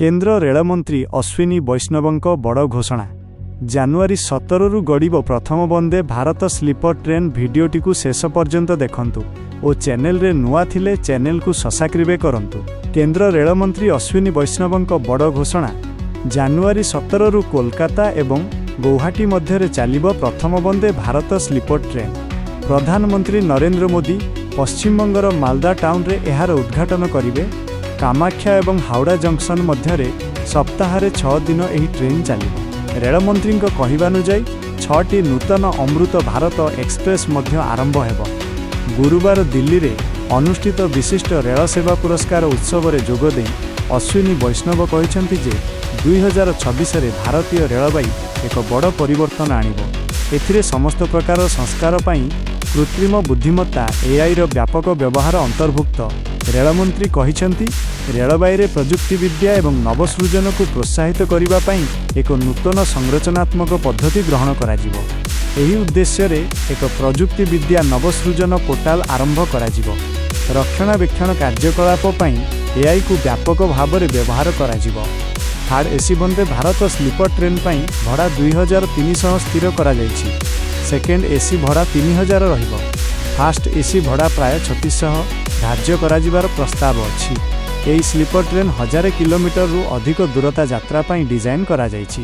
କେନ୍ଦ୍ର ରେଳମନ୍ତ୍ରୀ ଅଶ୍ୱିନୀ ବୈଷ୍ଣବଙ୍କ ବଡ଼ ଘୋଷଣା। ଜାନୁଆରୀ 17ରୁ ଗଡ଼ିବ ପ୍ରଥମ ବନ୍ଦେ ଭାରତ ସ୍ଲିପର ଟ୍ରେନ୍। ଭିଡ଼ିଓଟିକୁ ଶେଷ ପର୍ଯ୍ୟନ୍ତ ଦେଖନ୍ତୁ ଓ ଚ୍ୟାନେଲରେ ନୂଆ ଥିଲେ ଚ୍ୟାନେଲକୁ ସବସ୍କ୍ରାଇବ କରନ୍ତୁ। କେନ୍ଦ୍ର ରେଳମନ୍ତ୍ରୀ ଅଶ୍ୱିନୀ ବୈଷ୍ଣବଙ୍କ ବଡ଼ ଘୋଷଣା। ଜାନୁଆରୀ 17ରୁ କୋଲକାତା ଏବଂ ଗୌହାଟୀ ମଧ୍ୟରେ ଚାଲିବ ପ୍ରଥମ ବନ୍ଦେ ଭାରତ ସ୍ଲିପର ଟ୍ରେନ୍। ପ୍ରଧାନମନ୍ତ୍ରୀ ନରେନ୍ଦ୍ର ମୋଦି ପଶ୍ଚିମବଙ୍ଗର ମାଲଦା ଟାଉନରେ ଏହାର ଉଦ୍ଘାଟନ କରିବେ। କାମାକ୍ଷା ଏବଂ ହାଉଡ଼ା ଜଙ୍କସନ ମଧ୍ୟରେ ସପ୍ତାହରେ 6 ଦିନ ଏହି ଟ୍ରେନ୍ ଚାଲିବ। ରେଳମନ୍ତ୍ରୀଙ୍କ କହିବାନୁଯାୟୀ, ଛଅଟି ନୂତନ ଅମୃତ ଭାରତ ଏକ୍ସପ୍ରେସ୍ ମଧ୍ୟ ଆରମ୍ଭ ହେବ। ଗୁରୁବାର ଦିଲ୍ଲୀରେ ଅନୁଷ୍ଠିତ ବିଶିଷ୍ଟ ରେଳ ସେବା ପୁରସ୍କାର ଉତ୍ସବରେ ଯୋଗଦେଇ ଅଶ୍ୱିନୀ ବୈଷ୍ଣବ କହିଛନ୍ତି ଯେ 2026ରେ ଭାରତୀୟ ରେଳବାଇ ଏକ ବଡ଼ ପରିବର୍ତ୍ତନ ଆଣିବ। ଏଥିରେ ସମସ୍ତ ପ୍ରକାର ସଂସ୍କାର ପାଇଁ କୃତ୍ରିମ ବୁଦ୍ଧିମତ୍ତା, ଏଆଇର ବ୍ୟାପକ ବ୍ୟବହାର ଅନ୍ତର୍ଭୁକ୍ତ। ରେଳମନ୍ତ୍ରୀ କହିଛନ୍ତି, ରେଳବାଇରେ ପ୍ରଯୁକ୍ତିବିଦ୍ୟା ଏବଂ ନବସୃଜନକୁ ପ୍ରୋତ୍ସାହିତ କରିବା ପାଇଁ ଏକ ନୂତନ ସଂରଚନାତ୍ମକ ପଦ୍ଧତି ଗ୍ରହଣ କରାଯିବ। ଏହି ଉଦ୍ଦେଶ୍ୟରେ ଏକ ପ୍ରଯୁକ୍ତିବିଦ୍ୟା ନବସୃଜନ ପୋର୍ଟାଲ ଆରମ୍ଭ କରାଯିବ। ରକ୍ଷଣାବେକ୍ଷଣ କାର୍ଯ୍ୟକଳାପ ପାଇଁ ଏଆଇକୁ ବ୍ୟାପକ ଭାବରେ ବ୍ୟବହାର କରାଯିବ। Third AC Vande Bharat sleeper train ପାଇଁ ଭଡ଼ା 2300 ସ୍ଥିର କରାଯାଇଛି। ସେକେଣ୍ଡ ଏସି ଭଡ଼ା 3000 ରହିବ। ଫାଷ୍ଟ ଏସି ଭଡ଼ା ପ୍ରାୟ 3600 ଧାର୍ଯ୍ୟ କରାଯିବାର ପ୍ରସ୍ତାବ ଅଛି। ଏହି ସ୍ଲିପର ଟ୍ରେନ୍ 1000 କିଲୋମିଟରରୁ ଅଧିକ ଦୂରତା ଯାତ୍ରା ପାଇଁ ଡିଜାଇନ୍ କରାଯାଇଛି।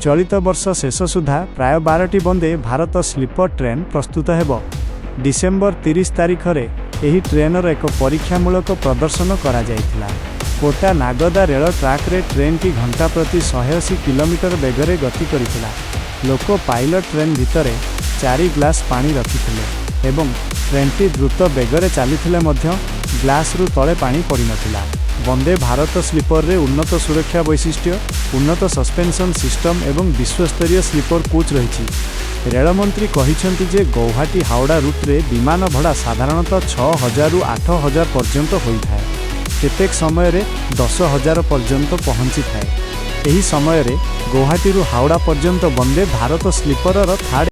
ଚଳିତ ବର୍ଷ ଶେଷ ସୁଦ୍ଧା ପ୍ରାୟ 12ଟି ବନ୍ଦେ ଭାରତ ସ୍ଲିପର ଟ୍ରେନ୍ ପ୍ରସ୍ତୁତ ହେବ। ଡିସେମ୍ବର 30 ତାରିଖରେ ଏହି ଟ୍ରେନ୍ର ଏକ ପରୀକ୍ଷାମୂଳକ ପ୍ରଦର୍ଶନ କରାଯାଇଥିଲା। କୋଟା ନାଗଦା ରେଳ ଟ୍ରାକ୍ରେ ଟ୍ରେନ୍ଟି ଘଣ୍ଟା ପ୍ରତି 180 କିଲୋମିଟର ବେଗରେ ଗତି କରିଥିଲା। ଲୋକୋ ପାଇଲଟ୍ ଟ୍ରେନ୍ ଭିତରେ 4 ଗ୍ଲାସ୍ ପାଣି ରଖିଥିଲେ ଏବଂ ଟ୍ରେନ୍ଟି ଦ୍ରୁତ ବେଗରେ ଚାଲିଥିଲେ ମଧ୍ୟ ଗ୍ଲାସ୍ରୁ ତଳେ ପାଣି ପଡ଼ିନଥିଲା। ବନ୍ଦେ ଭାରତ ସ୍ଲିପରରେ ଉନ୍ନତ ସୁରକ୍ଷା ବୈଶିଷ୍ଟ୍ୟ, ଉନ୍ନତ ସସ୍ପେନ୍ସନ୍ ସିଷ୍ଟମ୍ ଏବଂ ବିଶ୍ୱସ୍ତରୀୟ ସ୍ଲିପର କୋଚ୍ ରହିଛି। ରେଳମନ୍ତ୍ରୀ କହିଛନ୍ତି ଯେ ଗୌହାଟୀ ହାଉଡ଼ା ରୁଟ୍ରେ ବିମାନ ଭଡ଼ା ସାଧାରଣତଃ 6000ରୁ 8000 ପର୍ଯ୍ୟନ୍ତ ହୋଇଥାଏ। କେତେକ ସମୟରେ 10,000 ପର୍ଯ୍ୟନ୍ତ ପହଞ୍ଚିଥାଏ। ଏହି ସମୟରେ ଗୌହାଟୀରୁ ହାଉଡ଼ା ପର୍ଯ୍ୟନ୍ତ ବନ୍ଦେ ଭାରତ ସ୍ଲିପରର ଥାର୍ଡ